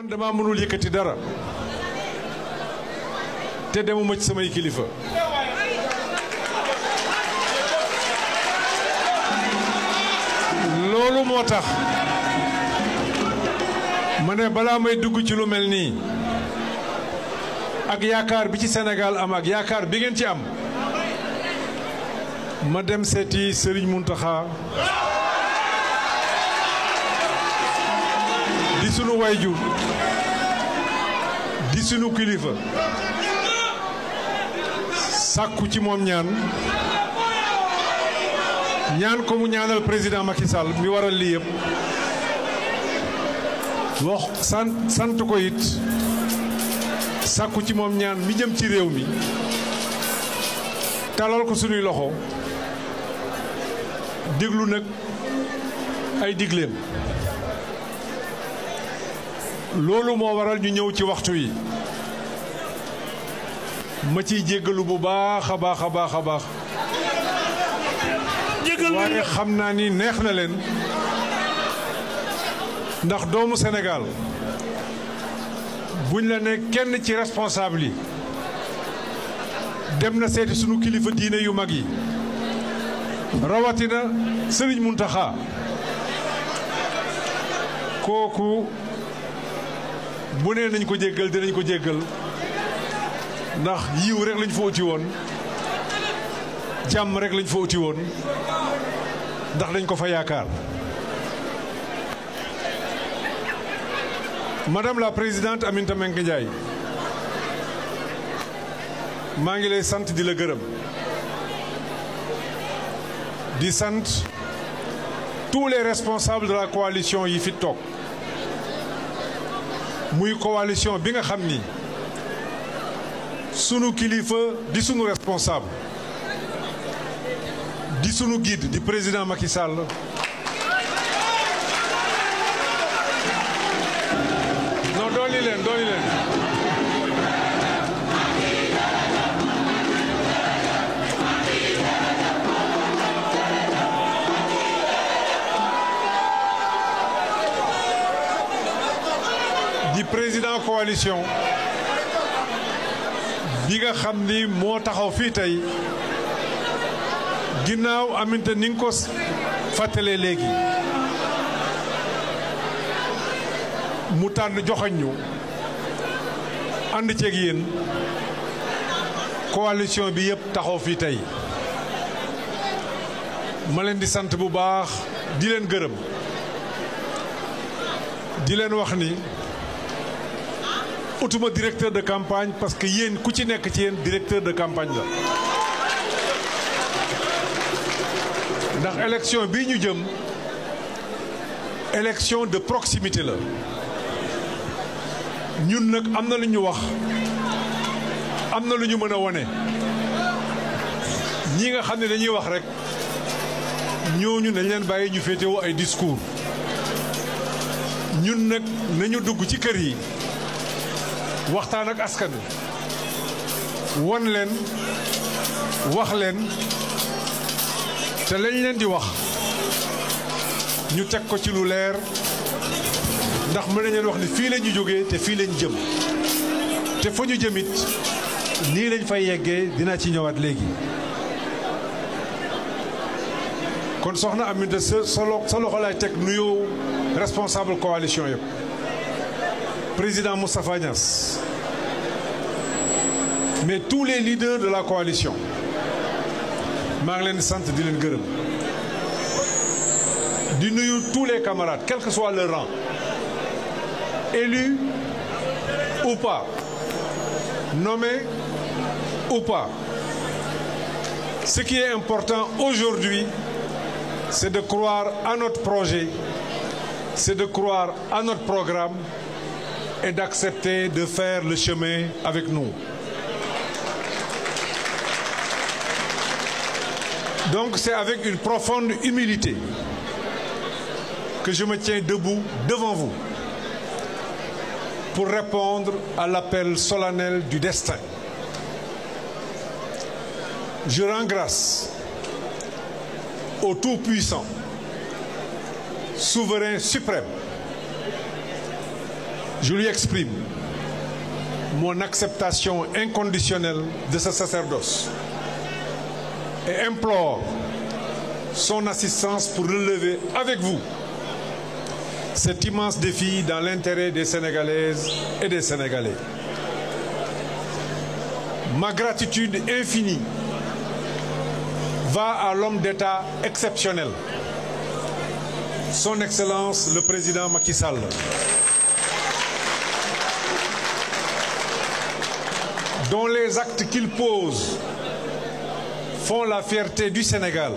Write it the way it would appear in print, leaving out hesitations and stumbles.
man dama mënul yëkkati dara te demuma ci samay kilifa loolu moo tax ma ne balaa may dugg ci lu mel nii ak yaakaar bi ci Sénégal am ak yaakaar bi ngeen ci am ma dem seeti Serigne Mountakha di sunu wayju di sunu kilifa sàkku ci moom ñaan ko mu ñaanal président Macky Sall mi waral lii yëpp wax sant ko it sàkku ci moom ñaan mi jëm ci réew mi talal ko sunuy loxo déglu nag ay digleem loolu moo waral ñu ñëw ci waxtu yi ma ciy jéggalu bu baax a baax a baax a baax waaye xam naa ni neex na leen ndax doomu Sénégal buñ la ne kenn ci responsable yi dem na seeti sunu kilifa diine yu mag yi rawatina Serigne Mountakha kooku bu nee nañ ko jéggal dinañ ko jéggal ndax yiw rek lañ fa uti woon jàmm rek lañ fa uti woon ndax dañ ko fa yaakaar. Madame la présidente Aminata Mbengue Ndiaye maa ngi lay sant di la gërëm di sant tous les responsables de la coalition yi fi toog muy coalition bi nga xam ni sunu kilifa di sunu responsable di sunu guide di président Macky Sall non dooli leen di président coalition bi nga xam ni moo taxaw fii tey ginnaaw Aminata ni nga ko fàttalee léegi mu tànn joxoñ ñu ànd ceeg yéen coalition bi yëpp taxaw fii tey ma leen di sant bu baax di leen gërëm di leen wax ni utuma directeur de campagne parce que yéen ku ci nekk ci yéen directeur de campagne la ndax élection bii ñu jëm élection de proximité la ñun nag am na lu ñu wax am na lu ñu mën a wone ñi nga xam ne dañuy wax rek ñooñu nañ leen bàyyi ñu féetewoo ay discours ñun nag nañu dugg ci kër yi waxtaan ak askan wi won leen wax leen te lañ leen di wax ñu teg ko ci lu leer ndax mën nañ leen wax ni fii la ñu jógee te fii lañ jëm te fa ñu jëmit nii lañ fay yeggee dinaa ci ñëwaat léegi kon soxna Aminata sa loxo laay teg nuyoo responsable coalition yëpp président Moustapha Niasse mais tous les leaders de la coalition maa ngi leen di sant di leen gërëm di nuyu tous les camarades quel que soit leur rang élus ou pas nommés ou pas ce qui est important aujourd'hui c'est de croire à notre projet c'est de croire à notre programme et d'accepter de faire le chemin avec nous. Donc c'est avec une profonde humilité que je me tiens debout devant vous pour répondre à l'appel solennel du destin. Je rends grâce au Tout-Puissant, souverain suprême, je lui exprime mon acceptation inconditionnelle de ce sacerdoce et implore son assistance pour relever avec vous cet immense défi dans l'intérêt des Sénégalaises et des Sénégalais. Ma gratitude infinie va à l'homme d'État exceptionnel, Son Excellence le Président Macky Sall, dont les actes qu'il pose font la fierté du Sénégal